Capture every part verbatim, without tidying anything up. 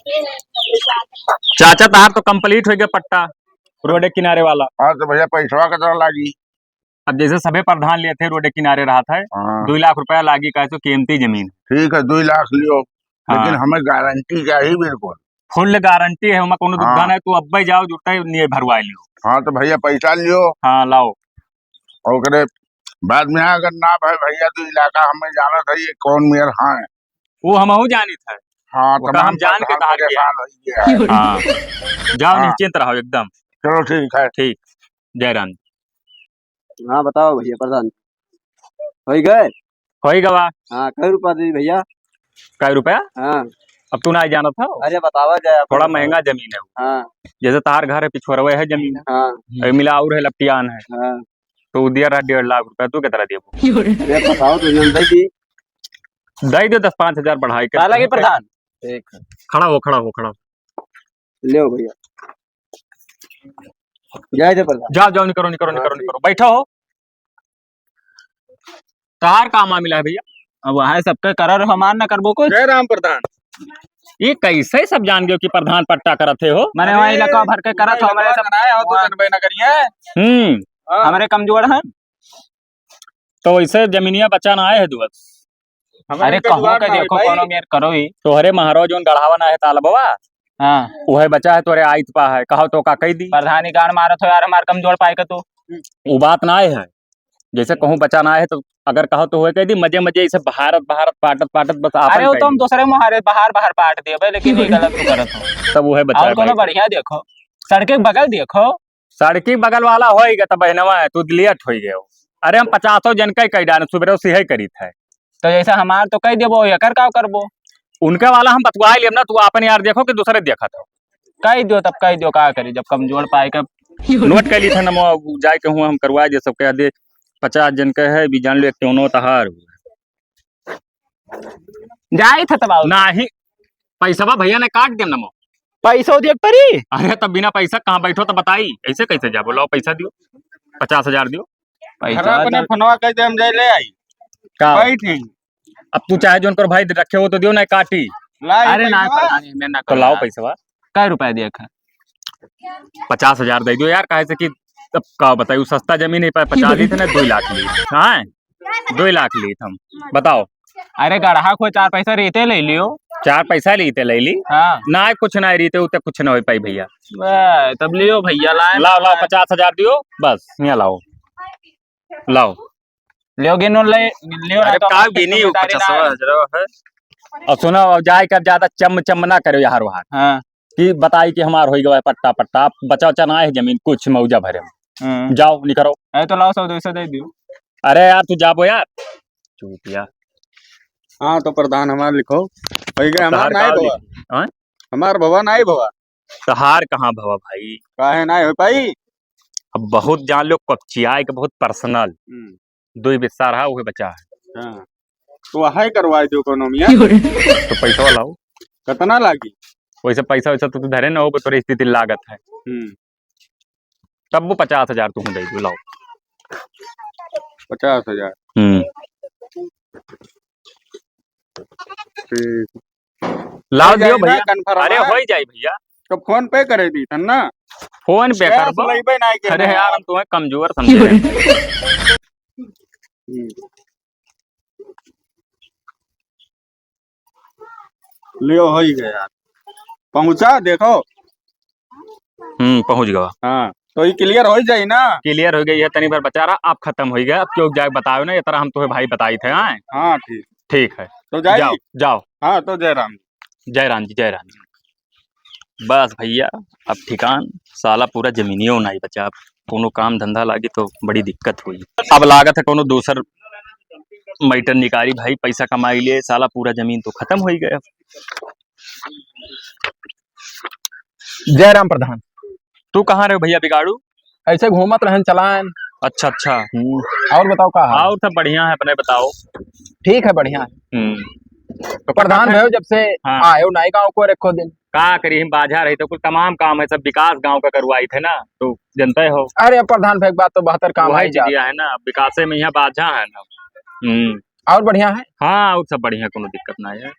चाचा, तहार तो complete होइ गया पट्टा, रोडे किनारे वाला। हाँ, तो भैया, पैसवा कितना लागी? अब जैसे सभे प्रधान लेत है, रोडे किनारे रहत है, हाँ। दुई लाख रुपया लागी, काहे सो कीमती जमीन। ठीक है, दुई लाख लियो, हाँ। लेकिन हमें गारंटी चाहिए बिल्कुल। Full गारंटी है, ओमा कोनो दुविधा हाँ। नहीं, तू अब्बे जाओ, जुटे निये भरवाए लियो। हाँ, तो भैया, पैसा लियो। हाँ, लाओ। और ओकरे बाद में अगर ना भाई, भैया, तो इलाका हमें जानत है, ये कौन मेयर हाँ है। वो हमहू जानित है। हाँ, ओका तमाम हम जान के प्रधान कहा दिया। परेशान हो गया है। हाँ। जाओ, हाँ। निश्चिंत रहो एकदम। चलो, ठीक है। ठीक। जय राम। हाँ, बताओ भैया प्रधान, होइ गए? होइ गवा। हाँ, कै रुपया दी भैया? कै रुपया? हाँ। अब तू ना जानत हो? अरे, बतावा जाए आप। थोड़ा महंगा जमीन है वो। हाँ। जैसे तार घर है, पिछुअरवे है जमीन। हाँ। अरे, मिला और है, लपटियान है। हाँ। तो वो दिया रहा डेढ़ लाख रुपया, तू कितना देबो? अरे, बताओ तो, जन दे दी। दे दे दस पाँच हजार बढ़ाई के। का लगे प्रधान? ठीक है। खड़ा हो, खड़ा हो, खड़ा हो। लो भैया। जय जय प्रधान। जाओ, जाओ, निकरो, निकरो, हाँ, निकरो, ठीक। निकरो। बैठो हो। तार का मामला है भैया? अब वह सबके करर, हमार ना करबो कुछ। जय राम प्रधान। ये कैसे सब जान गयो कि प्रधान पट्टा करत है हो? मने वहाँ अरे, इलाका भर के करत हो, मने सब बनाए हो तो वहाँ जनबे ना करिए। हम्म। हाँ। हमरे कमजोर है। तो वैसे जमीनिया बचा ना आए है दुअस। हमरे अरे, इनका कहूँ जुगाड़ के ना है देखो, भाई। कौनो मेर करो ही। तोहरे महाराज जोन गढ़ावा ना है तालबवा, हाँ। उहे बचा है, तोरे आइत पा है, कहो तो का कह दी। प्रधानी गाड़ मारत हो यार, हमार कमजोर पाए के तू। वो बात ना है, जैसे कहूँ बचा ना है तो अगर कहो तो हुए कह दी, मजे मजे इसे बहारत बहारत पाटत पाटत बस आपन अरे, वो कह तो हम दी। दूसरे मुहारे बहार बहार पाट दिए भाई, लेकिन ये गलत तू करत हो। तब उहे बचा और है कोनो भाई। बढ़िया देखो, सड़के के बगल देखो। सड़की बगल वाला होई गया, तब बहनवा है, तू लेट होई गयो। अरे, हम पचासों जन का ही कह डाले, सुबह से ही करीत है। तो जैसा हमार तो कह देबो, एकर का करबो? उनके वाला हम बतवाई लेब ना, तू आपन यार देखो कि दूसरे देखत हो। कह दियो, तब कह दियो, का करी, जब कमजोर पाए के। नोट कर ली था ना, मो जाए के हुआ हम करवा दे सबके आदे, पचास जन का है, भी जान लो एक टोनो तहार हुआ। जाई था तब आओ। नाही, पैसवा भैया ने काट देम ना मो। पैसो देख परी? अरे तब बिना पैसा कहाँ बैठो तो बताई, ऐसे कैसे जाबो? लाओ पैसा दियो, पचास हजार दियो। पैसा घर अपने तो फोनवा कह दे, हम जाए ले आई। का? बैठ ही। अब तू चाहे जोन कर भाई रखे हो तो दियो, ना काटी। ला, ये अरे ना, पैसवा। पता नहीं, मैं ना तो लाओ करूँगा। पैसवा। कै रुपया दिया खा? पचास हजार दे दियो यार, काहे से कि अब का बताई, उ सस्ता जमीन है, प-, पचास ली थे ना, दो लाख ली। हाँ, दो लाख ली थे हम। बताओ। अरे गड़हा को चार पैसा रीते ले लियो। चार पैसा रीते ले ली? हाँ। ना, कुछ ना रीते उते कुछ ना हो पाई भैया। वाह, तब लियो भैया, लाए लाओ, लाओ, लाए। पचास हजार दियो, बस, यहाँ लाओ। लाओ। लियो गिनो ले, लियो ना अरे तो का हमारे गिनी, वो समझदारी ना पचास है। हजार है। और सुनो, अब जाए के अब ज्यादा चम चम ना करो यार वहाँ। हाँ। कि बताई कि हमार होई गवा है पट्टा पट्टा, आप बचा उचा ना है जमीन, कुछ मौजा भरे में। हम्म। जाओ, निकरो। अरे तो लाओ, सौ दो सौ दे दियो। अरे यार, तू जाबो यार। चूतिया। हाँ, तो प्रधान हमार लिखो। होई गए, हमार तहार नाई का भवा। लिखी? हाँ? हमार भवा नाई भवा। तहार कहाँ भवा भाई? काहे नाई हो पाई? अब बहुत जान लो, कपचिया के बहुत personal। हम्म। दो ही बिस्सा रहा, वही बचा है। हाँ। तो वही करवा दो कोनो मियाँ। तो पैसा लाओ। कितना लागी? वैसे पैसा वैसा तो तू धरे ना हो, तोरे स्थिति लागत है। हम्म। तब वो पचास हजार तू दे दो, लाओ। पचास हजार। हम्म। ठीक। लाओ हो दियो जाई ना भैया। Confirm, अरे हाँ? हो ही जाई भैया। तो PhonePe करे दी थन ना? PhonePe cash करबो। लइबे ना के अरे ना। यार, हम तुम्हें कमजोर समझे हैं। हम्म। लियो, हो ही गया यार। पहुँचा, देखो। हम्म, पहुँच गवा। हाँ, तो ये clear हो ही जाई ना? Clear हो गई है, तनी बार बचा रहा, अब खत्म हो गया। अब क्यों जाए बताओ ना, ये तरह हम तुम्हें भाई बताई थे, हाँ? हाँ, ठीक। ठीक है। तो जाई? जाओ, जाओ। हाँ, तो जय राम। जय राम जी, जय राम जी। बस भैया, अब ठिकान, साला पूरा जमीनियो नाई बचा, अब कोनो काम धंधा लागी तो बड़ी दिक्कत हुई। अब लागत है कोनो दूसर matter निकारी भाई, पैसा कमाई ले, साला पूरा जमीन तो खत्म हो ही गया। जय राम प्रधान। तू कहाँ रहे भैया बिगाड़ू? ऐसे घूमत रहन चलान। अच्छा, अच्छा। हम्म, और बताओ का हाल? और सब बढ़िया है, अपने बताओ। ठीक है, बढ़िया है। हम्म। तो प्रधान पता है भैया जब से हाँ। आयो नाई गाँव को रखो दिन। का करी, हम बाझा रही तो कुल तमाम काम है, सब विकास गाँव का करवाई थे ना, तो जनते हो। अरे प्रधान भैया, बात तो बेहतर काम वही है चीज जात। है ना, विकासे में यहाँ बाझा है ना। हम्म। और बढ़िया है? हाँ, और सब बढ़िया, कोनो दिक्कत ना है।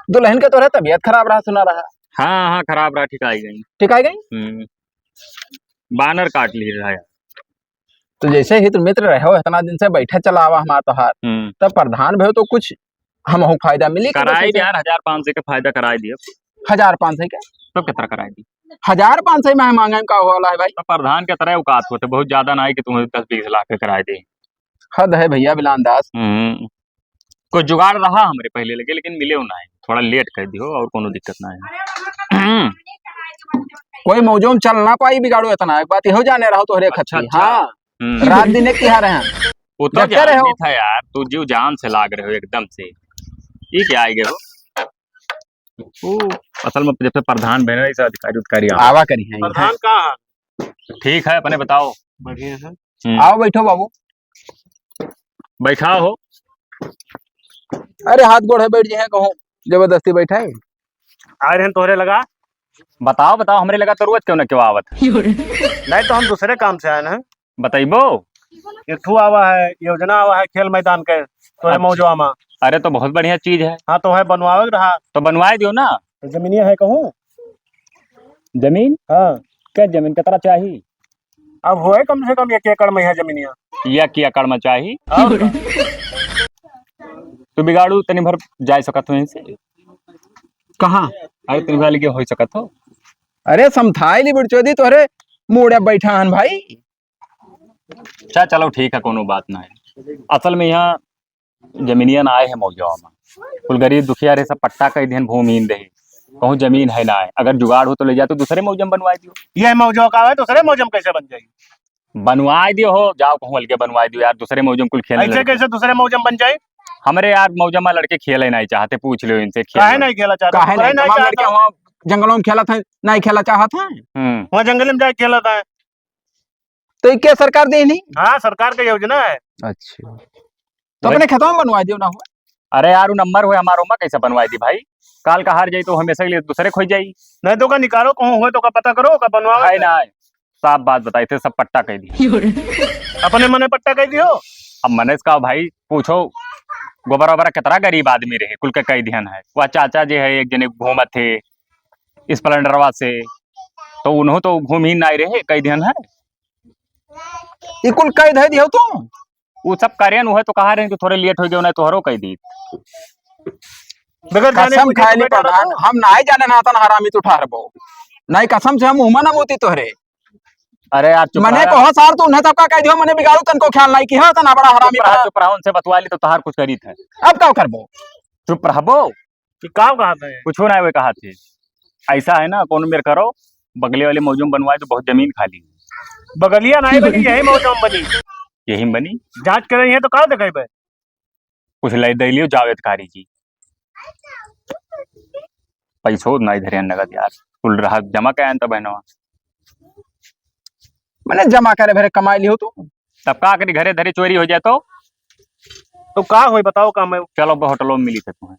दुलहिन के तोहरे तबियत खराब रहा, सुना रहा। हाँ, हाँ, खराब रहा, ठीक आइ गई। ठीक आइ गई? हम्म। बानर काट ली रहा यार। तो जैसे हित मित्र रहे हो, इतना दिन से बैठे चलावा हमार तोहार, हम्म। तब प्रधान भए तो कुछ हमहू फायदा मिली कि कराई बस दे ऐसे? यार, हजार पाँच सौ के फायदा कराई दियो। हजार पाँच सौ के? तो कितना कराई दी? हजार पाँच सौ में मांगे का होला है भाई? तो प्रधान के तरह औकात होते, बहुत ज्यादा ना है कि तुम्हें दस बीस लाख के कराई दे। हद है भैया बिलान दास। हम्म। कोई जुगाड़ रहा हमरे पहले लगे, लेकिन मिले ना है, थोड़ा लेट कर दियो और कोनो दिक्कत ना है। कोई मौजों में चल ना पाई बिगाड़ू इतना, एक बात इहो जाने रहो तोहरे अच्छा, खत्ती। अच्छा। हाँ। हम्म। रात दिन एक तिहार है। वो तो देखते रहे हो। जानते था यार, तू जीव जान से लाग रहे हो एकदम से। ये क्या आए गए हो? वो असल में जब से प्रधान बने रहे, सब अधिकारी उधिकारी आवा। आवा करी हैं। प्रधान का हाल? ठीक है, अपने बताओ। बढ़िया है। हम्म। आओ बैठो बाबू। बैठा हो। अरे हाथ गोड़ है, बैठ जाए कहूँ, जबरदस्ती बैठा है। आ रहे हैं तोहरे लगा। बताओ, बताओ, हमरे लगा तो रोज क्यों ना क्यों आवत है? नहीं तो हम दूसरे काम से आए ना। बताइबो? एक ठो आवा है, योजना आवा है खेल मैदान के, तोरे अच्छा। मौजवा मा। अरे तो बहुत बढ़िया चीज है। हाँ, तो है बनवावे के रहा। तो बनवाए दियो ना। तो जमीनिया है कहूँ? जमीन? हाँ। क्या जमीन, कितना चाही? अब होए कम से कम एक एकड़ में है जमीनिया। एक एकड़ में चाही? और का? तू बिगाड़ू तनी भर जाए सकत हो यहीं से? कहाँ? अरे तनी भर लेके हो सकत हो? अरे समथाई ली बुढ़चोदी तोहरे मूड़े बैठा हन भाई। अच्छा, चलो ठीक है, कोनो बात ना है। असल में यहाँ जमीनिया ना आए है मौजवा में, कुल गरीब दुखिया रहे, सब पट्टा कह दिहन, भूमिहीन रहे, कहूँ जमीन है ना है। अगर जुगाड़ हो तो ले जा, तो दूसरे मौजम बनवा दियो। ये मौजवा का है, दूसरे मौजम कैसे बन जाई? बनवा दियो हो, जाओ कहूँ अलगे बनवा दियो यार, दूसरे मौजम कुल खेले ऐसे लड़के। कैसे दूसरे मौजम बन जाई? हमरे यार मौजम में लड़के खेले नहीं चाहते, पूछ लो इनसे, खेल काहे लो। नहीं खेला चाहते? काहे ओकरे नहीं? नहीं तमाम चाहता। लड़के वहाँ जंगलों में खेलत हैं, नहीं खेला चाहत हैं। हम्म। वहाँ जंगल में जाके खेलत हैं। तो ये क्या सरकार देनी? हाँ, सरकार का योजना है। अच्छा, तो अपने खेतवा में बनवा दियो ना हो। अरे यार, वो नंबर हुए हमारो में कैसे बनवा दी भाई? काल का हार जाई तो हमेशा के लिए दूसरे खोई जाई। नहीं तो का निकालो, कहूँ हुए तो का पता करो, का बनवावे है के? ना, साफ बात बताई थे, सब पट्टा कह दी। अपने मने पट्टा कह दियो। अब मने का भाई पूछो, गोबर ओबर कितना गरीब आदमी रहे, कुल के कह दिहन है। वह चाचा जी है, एक जने घूमत थे स्प्लेंडरवा से, तो उन्हों तो घूम ही नहीं रहे, कह दिहन है। ई कुल कह दे दियो तू। वो सब करेन, वह तो कहा रहे कि थोड़े लेट हो गए, उन्हें तोहरो कह दी। बगैर जाने कसम पूछे खाए तो ली बेटा प्रधान, रहो। हम नाई जाने ना तन हरामी तू ठहरबो। नाई कसम से हम मुँह ना मोती तोहरे। अरे यार, चुप मने रहा। कहो सार, तू उन्हें तब का कह दियो, मने बिगाड़ू तन को ख्याल नाई किहो, तना बड़ा हरामी चुप रहा, बड़ा। चुप रहा, उनसे बतवा ली तो तहार कुछ करी थे। अब का करबो? चुप रहबो। कि का कहा थे? कुछो ना, वे कहा थे। ऐसा है ना, कौन मेर करो, बगले वाले मौजम बनवाए तो बहुत जमीन खाली है। बगलिया नहीं बनी, यही मौजम बनी। यही बनी? जांच करे हैं तो का देखेबे? कुछ ले दे लियो जावेद कारी जी। पैसो ना इधर नगद यार, कुल रहा जमा के आयन तो बहनवा। मने जमा करे भरे कमाई लियो तू। तब का करी, घरे धरे चोरी हो जाए तो? तो का होई बताओ, का मैं चलो, अब होटलो में मिली थे तुम्हें।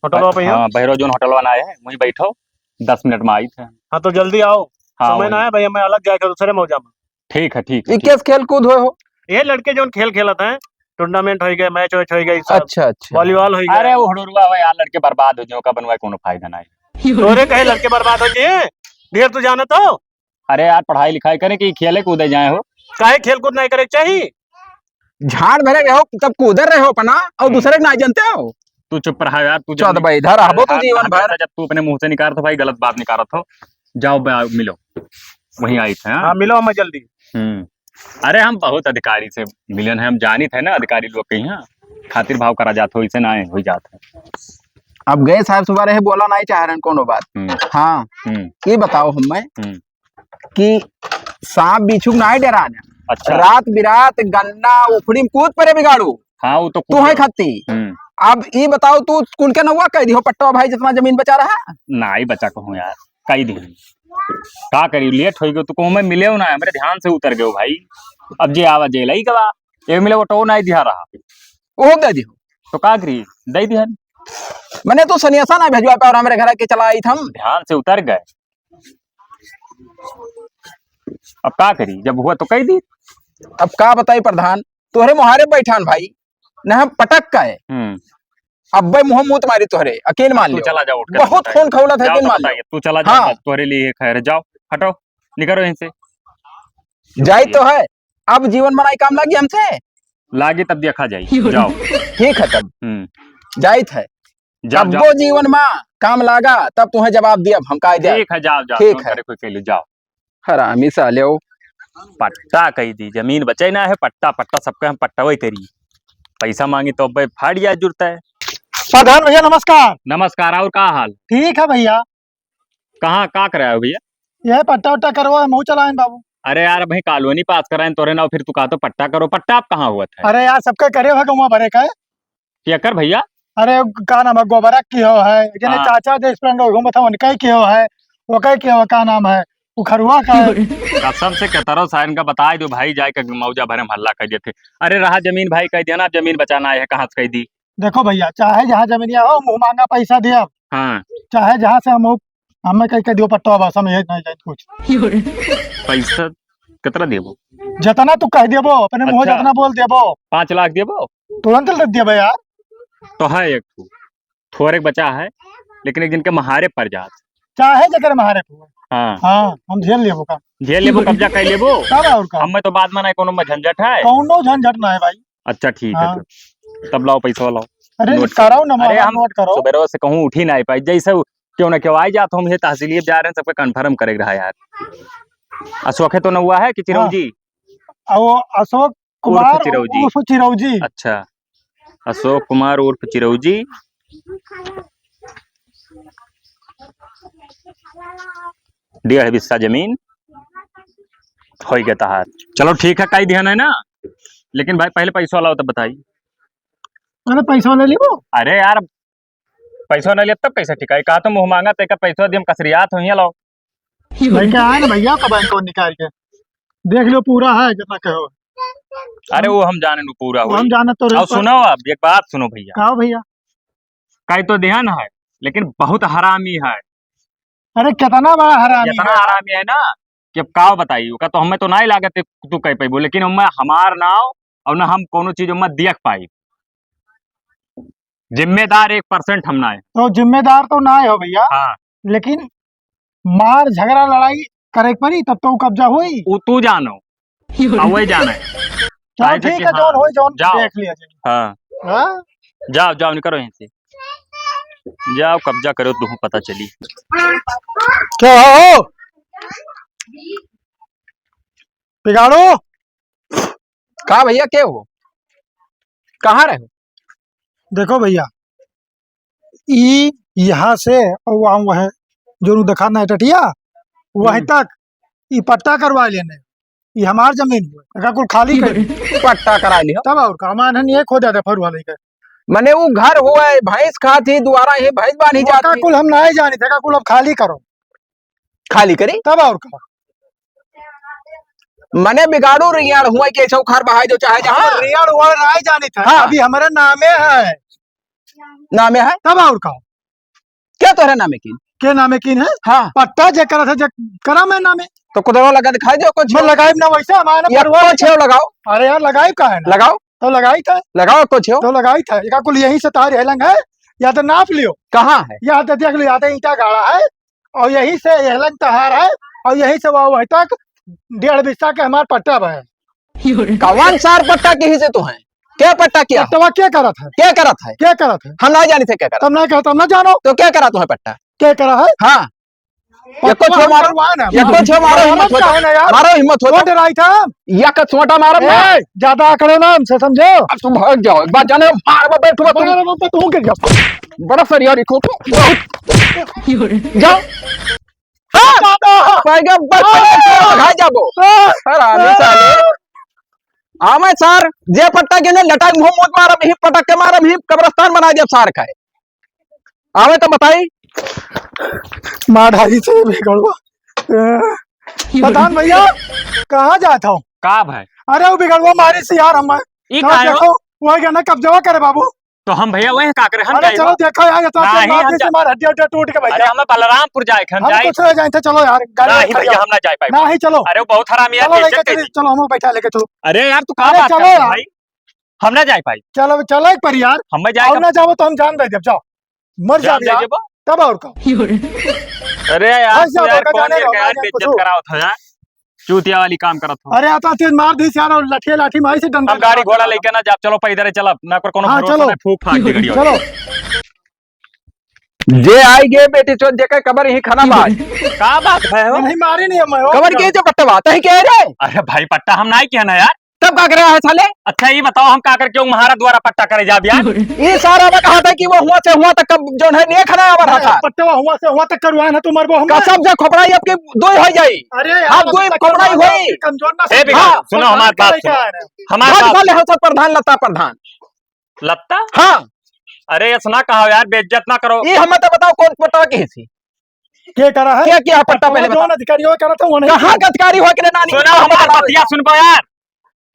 होटलो पे ही हो? हाँ, बहरो जोन होटलवा ना आए है, वहीं बैठो, दस मिनट में आई थे। हाँ, तो जल्दी आओ। हाँ, समय ना वहीं। है भैया, मैं अलग जाके दूसरे मौजा में। ठीक है, ठीक है, ये ठीक। केस खेल कूद होए हो? ये लड़के जोन खेल खेलत हैं, टूर्नामेंट होई गए, मैच वैच होई गए, सब। अच्छा, अच्छा। वॉलीबॉल होई गए। अरे, वो हुड़ुरुआ हुआ यार, लड़के बरबाद हो जाओ, का बनवाए कोनो फायदा ना है। तोरे कहे लड़के बरबाद हो जाए, ढेर तू जाने तो। अरे यार, पढ़ाई लिखाई करे कि खेले कूदे जाए हो? काहे खेल कूद नहीं करे के चाही? झाड़ भरे रहो, तब कूदे रहे हो अपना, और हम्म। दूसरे के ना जानते हो? तू चुप रहा यार, तू चल जब बे, इधर रहबो तू अरे, जीवन हाँ, भर। जब तू अपने मुंह से निकाल तो भाई गलत बात निकालत हो। जाओ बे, आओ, मिलो, वहीं आई थे, हाँ? हाँ, मिलो हमें जल्दी। हम्म। अरे, हम बहुत अधिकारी से मिलन है, हम जानित है ना अधिकारी लोग के यहाँ खातिर भाव करा जात हो, इसे ना हो जात है। अब गए साहब सुबह रहे, बोला नहीं चाह रहे हैं कोनो बात। हम्म। हाँ, हम्म। ये बताओ हमें हम्म। कि सांप बिच्छू के नाय डराना। अच्छा। रात बिरात गन्ना उखड़ी में कूद परे बिगाड़ू। हाँ, वो तो तू कूद है रहा। खत्ती। हम्म। अब ई बताओ, तू कुन के नौवा कह दियो पट्टवा भाई, जितना जमीन बचा रहा? ना, ही बचा कहूँ यार, कह दी। का करी, लेट हो गयो, तू कहूँ मैं मिले हो ना, हमरे ध्यान से उतर गयो भाई। अब जे आवा जे लई गवा, ये मिले वो टो नहीं दिया रहा। वो दे दियो। तो का करी, दे दिहन। मने तो सनियासा ना भेजवा पाओ, हमरे घर के चला आई थम। ध्यान से उतर गए। अब का करी, जब हुआ तो कह दी। अब का बताई प्रधान, तोहरे मोहारे बैठान भाई, न हम पटक का है। हम्म। अब्बे मुँह मूत मारी तोहरे, अकेल मान तू लियो। चला जाओ, उठ के बहुत बताइए। खून खौलत है, जाओ अकेल तो मान बताइए, लियो। तू चला जाओ, हाँ। बस तोहरे लिए खैर, जाओ, हटो, निकरो यहीं से। जाई तो है, अब जीवन बनाई काम लागी हमसे। लागी तब देखा जाई, जाओ। ठीक है तब। हम्म। जाइत है। जाओ, तब जाओ। वो जीवन मा काम लागा, तब तुम्हें जवाब दिया, हम काय दिया। ठीक है, जाओ, जाओ, ठीक जौन है। करे कोई कह लो, जाओ। हरामी साले हो। पट्टा कही दी, जमीन बचे ना है, पट्टा, पट्टा सबके हम पट्टवे करी। पैसा मांगी तो अब्बे फाड़ या जुरता है। प्रधान भैया नमस्कार। नमस्कार, और का हाल? ठीक है भैया। कहाँ, का कराए हो भैया? यह पट्टा उट्टा करवा है, मुँह चलाएं बाबू। अरे यार, अबहीं कॉलोनी पास कराएं तोरे नाव, फिर तू कहा तो पट्टा करो। पट्टा आप कहाँ हुआ था? अरे यार, सबके करे हो गौवा भरे का है। केकर भैया? अरे, का नाम है, गोबरा की हो है, जने हाँ। चाचा देश फ्रेंड हो, घूमत हवन, कई की हो है, वो कई की हो, का नाम है, उखरुआ का है। कसम से कतरो सायन का बताई दो भाई, जाए के मौजा भरे में हल्ला कर देते। अरे रहा जमीन भाई, कह दिया ना, जमीन बचाना है, कहाँ से कह दी? देखो भैया, चाहे जहाँ जमीनिया हो, मुँह मांगा पैसा दिया। हाँ। चाहे जहाँ से हम हो, हमें कह के दियो पट्टा, बस हम ये नहीं जाए कुछ। पैसा कितना देबो? जितना तू कह देबो, अपने मुँह अच्छा। जितना बोल देबो। पाँच लाख देबो? तुरंत दे देबे यार। तो है एक ठो, थोड़े बचा है, लेकिन एक दिन के महारे पर जात। चाहे जकर महारे पर। हाँ। हाँ, हम झेल लेबो का। झेल लेबो, कब्जा कर लेबो। तब और का? हमें तो बात माना है, कोनो में झंझट है? कौनो झंझट ना है भाई। अच्छा, ठीक है, हाँ। तो तब लाओ, पैसा लाओ। अरे, नोट करो करो। ना, अरे, हम नोट करो। सुबह से कहूँ उठी ना पाई, जैसे क्यों ना क्यों आ जात, हम ये तहसील जा रहे हैं, सबका कन्फर्म करे रहा यार। अशोक है तो नौवा है कि हाँ। चिरौजी? आ, वो अशोक कुमार उर्फ चिरौजी। उर्फ चिरौजी। अच्छा, अशोक कुमार उर्फ चिरौजी। डेढ़ बिस्सा जमीन हो गया तहार। चलो ठीक है, कई दिहन है ना, लेकिन भाई पहले पैसा लाओ तब बताई। अरे पैसा ले लीबो। अरे यार, पैसा नहीं लेब तब कैसे ठिकाई? कहा तो मुँह मांगा, तेका पैसा दिए हम कसरियात हो, हियाँ लाओ। लेके आए ना भैया का बैंक निकाल के, देख लो पूरा है जितना कहो। अरे वो हम जाने नु पूरा वो हुई। हम जाने तो रहे और पर सुनो, अब एक बात सुनो भैया। कहो भैया। कई तो ध्यान है, लेकिन बहुत हरामी है। अरे कितना बड़ा हरामी इतना है। हरामी है ना कि अब का बताई, ओका तो हमें तो नहीं लागत है तू कह पैबो, लेकिन हमें हमार नाव और ना हम कोनो चीज हमें देख पाई। जिम्मेदार एक परसेंट हम ना है। तो जिम्मेदार तो ना हो भैया, हाँ। लेकिन मार झगड़ा लड़ाई करे के पड़ी तब तो कब्जा होई। वो तू जानो, आ वही जाना है। चलो काहे से ठीक कि है, हाँ, जौन होई जौन जाओ। देख लिया जाए। हाँ। हाँ? जाओ, जाओ, निकलो यहाँ से। जाओ, कब्जा करो, तुम पता चली। क्या हो? बिगाड़ो। का भैया, के हो? कहाँ रहे हो? देखो भैया, ई यहाँ से और वहाँ वह जो देखा ना टटिया, वहीं हम्म। तक ई पट्टा करवा लेने, ई हमार जमीन हुआ, एका कुल खाली कर। पट्टा करा लियो। तब और का, हमार हन ये खो जाता फरुआ लेके। मने वो घर हुआ है, भैंस खात ही, दुआरा ही भैंस बांधी वो जात का ही। कुल हम नहीं जानी थे, का कुल अब खाली करो। खाली करी? तब और का। मने बिगाड़ू रियाड़ हुआ कि ऐसा उखाड़ बहाई दो चाहे जहाँ। हम रियाड़ उड़ नहीं जानी थे, हाँ। अभी हमारे नामे है। नामे है? तब और का। क्या तोहरे नामे कीन? के नामे कीन है? हाँ। पट्टा जे करत है, जे करा मैं नामे। तो कुदरो लगा दिखाई दो कुछ। मैं लगाइब ना वैसे, हमारे ना ये परवाह कुछ नहीं। लगाओ। अरे यार, लगाइब का है ना? लगाओ। तो लगाई था। लगाओ कुछ। तो लगाई था। एका कुल यहीं से तार हेलंग है, या तो नाप लियो। कहाँ है? या तो देख लियो, या तो ईंटा गाड़ा है, और यहीं से हेलंग तहार है, और यहीं से वहाँ वहीं तक डेढ़ बिस्सा के हमार पट्टा बा है। कौन सार पट्टा के ही से तो है? क्या पट्टा क्या? पट्टवा क्या करत है? क्या करत है? क्या करत है? हम ना जानी थे क्या करत। तब ना कहता, हम ना जानो। तो क्या करा तू है पट्टा? क्या करा है? हाँ। ये कुछ पट्टवा हम मारो, करवाए ना। ये कुछ मारो, हिम्मत हो तो। काहे ना यार? मारो, हिम्मत हो तो। वो डराई था। या का छोटा मारो ना। ए, ज्यादा अकड़ो ना हमसे, समझो? अब तुम भाग जाओ, एक बार जाने मार में बैठो, तुम। मारो, तुम गिर जाओ। बड़ा सरिया रिखो तो। जाओ। हाँ, दादा। पैगा बस हाँ। भाग जाबो। हाँ। हरामी साले। आवे सार, जे पट्टा के ने लटाई मुंह मूत मारब, ही पटक के मारब, ही कब्रिस्तान बना देब सार का। आवे तो बताई। मार डाली से बिगड़वा। प्रधान भैया, कहाँ जात हो? का भाई? अरे वो बिगड़वा मारी से यार हम। ई कहाँ काहे हो? देखो, वही गना कब्जवा करे बाबू। तो हम भैया वही का करे, हम अरे जाई चलो बा। देखो यार, ये तो नहीं, मार हम दी से जा- मार हड्डी हड्डी टूट के भैया। अरे हमें बलरामपुर जाए के, हम हम जाई। कुछ हो जाए थे, चलो यार, गाड़ी नहीं खड़ी भैया, हो। हम ना जाए पाए। नहीं, चलो। अरे वो बहुत हरामी है, चलो लेके बेइज्जत कर चलो, दी। चलो, हम बैठा लेके चलो। अरे यार, तू कहाँ अरे बात चलो करता है यार। भाई? हम ना जाए पाई। चलो, चलो एक पर यार। हम ना जाए और का ना जाओ तो हम जान दे देब, जाओ। मर जान जाब दे यार। देबो। तब और का? अरे यार, भाई तू साहब, यार, का कौन जाने ये रहो, यार, ना जाने बेइज्जत कुछ। करावत हो यार। चूतिया वाली काम करत हो। अरे, आता तेज मार दी यार, और लठिया लाठी मारी से डंडा हम गाड़ी घोड़ा लगा। लेके ना जाब, चलो पैदल ही चलब, ना कर कोनो हाँ, भरोसा चलो। ना, फूक फाक दे गाड़ी। चलो। जे आई गे बेटी चोद, जेकर कबर यही खाना बाज। का बात है हो? नहीं, मारे नहीं हम, हो कबर क्या? के जो पट्टा बात है, कह रे? अरे भाई, पट्टा हम नहीं किया ना यार। तब का करे है साले? अच्छा, ये बताओ, हम का करके हमारा द्वारा पट्टा करे जाब यार? ये सारा में कहा था कि वो हुआ से हुआ तक कब जो है, नहीं खाना आवर रहा था। पट्टा हुआ से हुआ तक करवाए ना, तो मरबो हम। कसम से खोपड़ाई आपके दो हो जाई। अरे यार, आप दो ही पट्टा खोपड़ाई हुआ होई। कमजोर ना ए, समझो। बिहार, हाँ, सुनो, हमारी बात सुनो। हमारी बात साले सुनो। हम सब प्रधान, लता प्रधान। लत्ता? हाँ। अरे, ऐसा ना कहो यार, बेइज्जत ना करो। ये हमें तो बताओ, कौन पट्टा के है सी? के करा है? के किया पट्टा पहले कौन बताओ। अधिकारी हो करा था, वो नहीं कहाँ करा। का अधिकारी हो के नानी? सुनो, हमार बतिया सुनबो यार,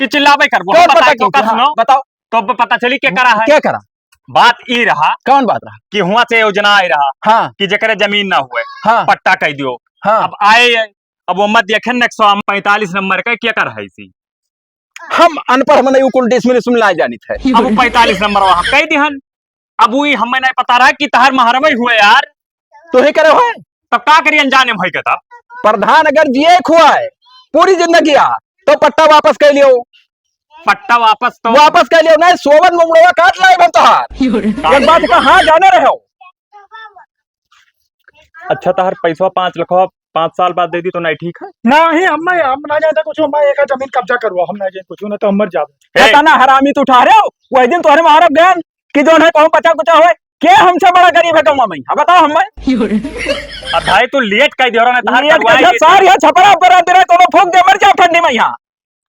कि चिल्लाबे करबो। कौन हम बताई पट्टा तो की? का हाँ, सुनो। बताओ। तो अब पता चली के करा है। के करा? बात ई रहा। कौन बात रहा? कि हुआ से योजना आई रहा। हाँ। कि जेकरे जमीन ना हुए, हाँ। पट्टा कह दियो। हाँ। अब आए, अब वो मत देखे न एक सौ पैंतालीस नंबर का के कर है इसी। हम अनपढ़ मनई, उ कुल डिसमिल उसमिल ना जानित है। अब वो पैंतालीस नंबर वहाँ कह दिहन। अब वही हमें नहीं पता रहा कि तहार महरम ही हुए यार। तो ही करे हुए। तब का करी अनजाने में होई के तब? प्रधान अगर जिए खुआ है पूरी जिंदगी आ, तो पट्टा वापस कर लियो। पट्टा वापस तो वापस कर लियो, नहीं सोवन मुंगड़वा काट लाए हम तहार। एक बात का, हाँ, जाने रहे हो। अच्छा, तहार पैसवा पाँच लाख पाँच साल बाद दे दी तो नहीं ठीक है? नहीं, हम, हम ना जाए कुछ, हम एक जमीन कब्जा करवा, हम ना जाए कुछ, ना तो हम मर जावे। ए! इतना हरामी तू उठा रहे हो, वही दिन तोहरे मारब गन कि जो है कहूँ बचा कुचा होए, के हमसे बड़ा गरीब है गाँव में? हाँ, बताओ हमें। अब भाई तू लेट कह दियो ना, तहार लेट करवाए कह दियो, देती। सार यहाँ छपरा पर रहते रहे, तो फूंक दे, मर जाओ ठंडी में यहाँ।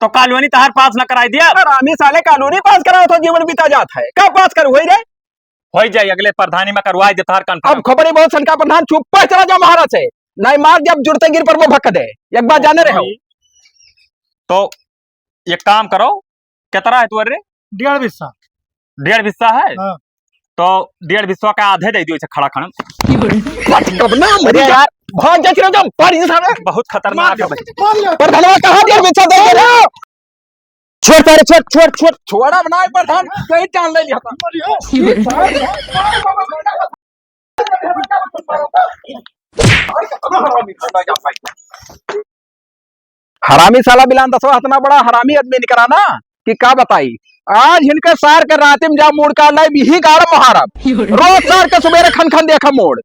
तो कॉलोनी तहार पास न कराई दिया? हरामी साले कॉलोनी पास कराओ तो जीवन बीता जात है, कब पास करू होई रे? होई जाई, अगले प्रधानी में करवाई दे तहार अब confirm। खबरी बहुत सनका प्रधान, चुप पर चला जाओ महाराज से, नहीं मार जब जुड़ते गिर पर वो भक दे, एक बात जाने रहे हो। तो एक काम करो, कितना है तोरे? डेढ़ बिस्सा। डेढ़ बिस्सा है? हाँ। तो डेढ़ बिस्सा का आधे दे दियो, इसे खड़ा खड़ा। कब ना मरी अरे जा। यार, भाग जा, चिरंजीव, पारी से सामने। बहुत खतरनाक मार है दो, भाई। मार दो। प्रधानवा कहाँ डेढ़ बिस्सा दे दे रहे हो? छोड़ सारे, छोड़, छोड़, छोड़। छोड़ा बनाए प्रधान, कहीं टाल ले लिया था। हरामी साला बिलान दसवा इतना बड़ा हरामी आदमी निकला ना कि का बताई। आज इनके सार के रात में जा मुड़ का लाई बिही गाड़ महारब। रोज सार के सुबेरे खन खन देखा मोड़।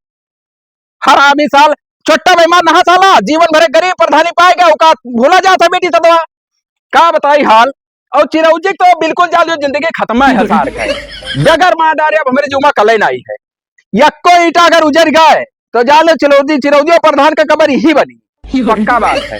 हरामी साल, छोटा बेईमान नहा साला, जीवन भरे गरीब प्रधानी पाएगा, ओका भूला जाता बेटी सदवा। का बताई हाल? और चिरौजी तो बिल्कुल जान लो, जिंदगी खत्म है सार का। बगैर मार डारे अब हमारे जुमा कले नहीं है। यक्को ईटा अगर उजर गए, तो जान लो चिरौजी, चिरौजी और प्रधान का कबर यही बनी। पक्का बात है।